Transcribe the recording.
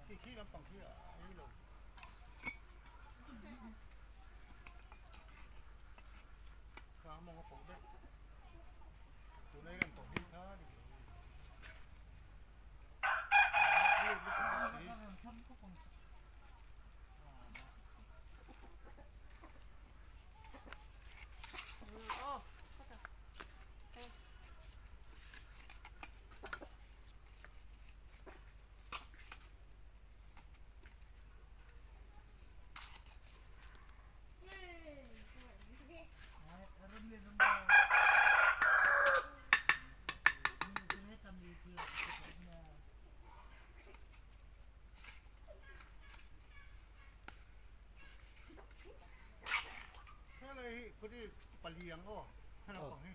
Khi khi lampang khi a ei lo. Kha mawng a pawh daih. Tuna i rawn pawh hi kha dik lo. A lut lutuk bawk si. Helai hi khuti paliang aw helai pang hi.